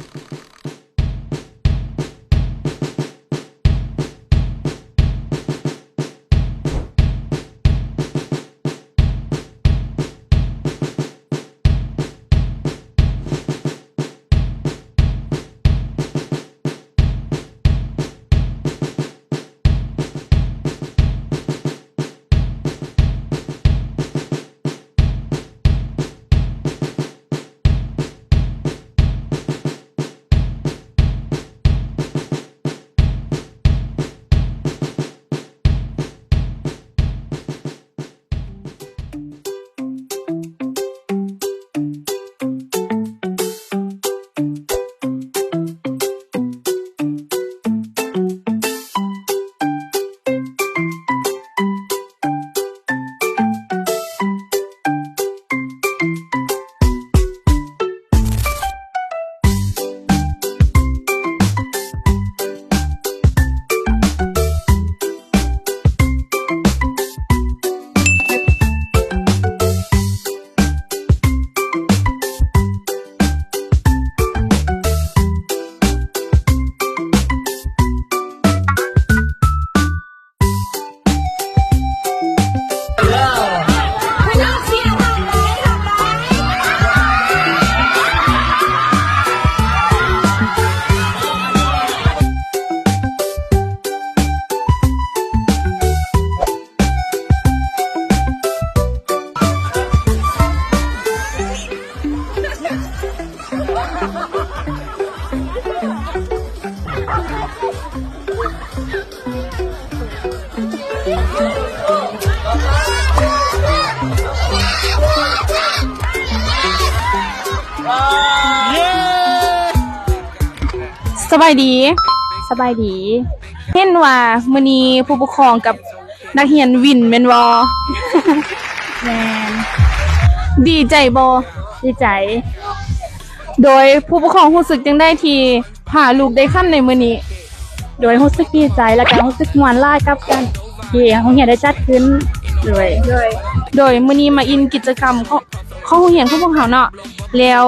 ະບາຍດີ ສະບາຍດີ. ເຫັນວ່າມື້ນີ້ຜູ້ປົກຄອງກັບ ນັກຮຽນວິນແມ່ນບໍ່? ແມ່ນ. ດີໃຈບໍ່? ດີໃຈ. ໂດຍຜູ້ປົກຄອງຮູ້ສຶກຈັ່ງໃດທີ່ພາລູກໄດ້ຂັນໃນມື້ນີ້? ໂດຍຮູ້ສຶກດີໃຈ ແລ້ວກໍຮູ້ສຶກມ່ວນຫຼາຍກັບການທີ່ໂຮງຮຽນໄດ້ຈັດຂຶ້ນ. ໂດຍ ໂດຍ ໂດຍມື້ນີ້ມາອິນກິດຈະກຳຂອງ ຂອງໂຮງຮຽນຂອງພວກເຮົາເນາະ ແລ້ວ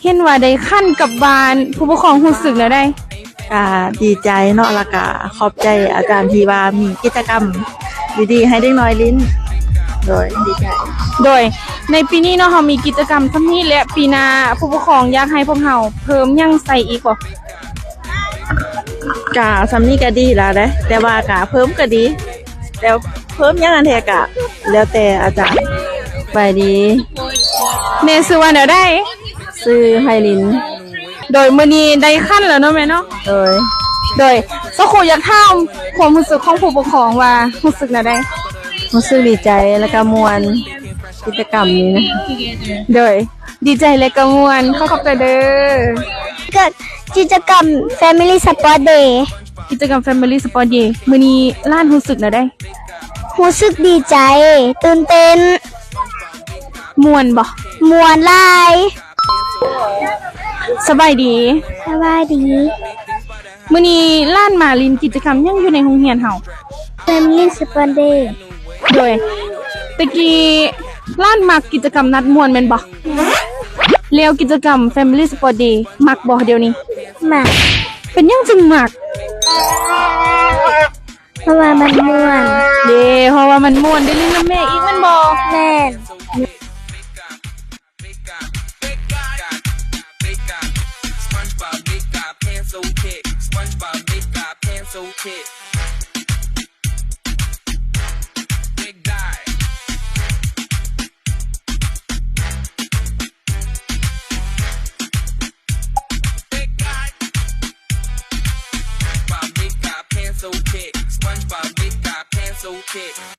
ເຫັນວ່າໄດ້ຂັນກັບບ້ານ ຜູ້ປົກຄອງຮູ້ສຶກແນວໃດ? ກະດີໃຈເນາະ ແລ້ວກະຂອບໃຈອາຈານທີ່ວ່າມີກິດຈະກຳດີໆໃຫ້ເດັກນ້ອຍຫຼິ້ນ. ໂດຍ ດີໃຈ. ໂດຍໃນປີນີ້ເນາະ ເຮົາມີກິດຈະກຳສ່ຳນີ້ ແລະ ປີໜ້າຜູ້ປົກຄອງຢາກໃຫ້ພວກເຮົາເພີ່ມຫຍັງໃສ່ອີກບໍ່? ກະສ່ຳນີ້ກະດີແລ້ວເດ້ ແຕ່ວ່າກະເພີ່ມກະດີ ແລ້ວເພີ່ມຫຍັງອັນແທ້ກະແລ້ວແຕ່ອາຈານ. ສະບາຍດີ. ແມ່ຊື່ວ່າແນວໃດ? ຊື່ໄພລິນ. ໂດຍ ມື້ນີ້ໄດ້ຂັນແລ້ວເນາະແມ່ເນາະ? ໂດຍ ໂດຍ ສັກຄູຢາກຖາມຄວາມຮູ້ສຶກຂອງຜູ້ປົກຄອງວ່າຮູ້ສຶກແນວໃດ? ຮູ້ສຶກດີໃຈ ແລ້ວກະມ່ວນກິດຈະກຳນີ້ນະ. ໂດຍ ດີໃຈ ແລະ ກະມ່ວນ. ຂໍຂອບໃຈເດີ. ເກີດກິດຈະກຳ Family Sport Day. ກິດຈະກຳ Family Sport Day ມື້ນີ້ຫຼານຮູ້ສຶກແນວໃດ? ຮູ້ສຶກດີໃຈ ຕື່ນເຕັ້ນ. ມ່ວນບໍ່? ມ່ວນຫຼາຍ. ສະບາຍດີ. ສະບາຍດີ. ມື້ນີ້ຫຼານມາຫຼິ້ນກິດຈະກຳຫຍັງຢູ່ໃນໂຮງຮຽນເຮົາ? Family Sport Day. ໂດຍ ແຕ່ກີ້ຫຼານມັກກິດຈະກຳນັດມ່ວນແມ່ນບໍ່? ແລ້ວກິດຈະກຳ Family Sport Day ມັກບໍ່ດຽວນີ້? ມັກ. ເປັນຫຍັງຈຶ່ງມັກ? ເພາະວ່າມັນມ່ວນ. ເດ້ ເພາະວ່າມັນມ່ວນ ໄດ້ຫຼິ້ນນຳແມ່ອີກແມ່ນບໍ່? ແມ່ນ.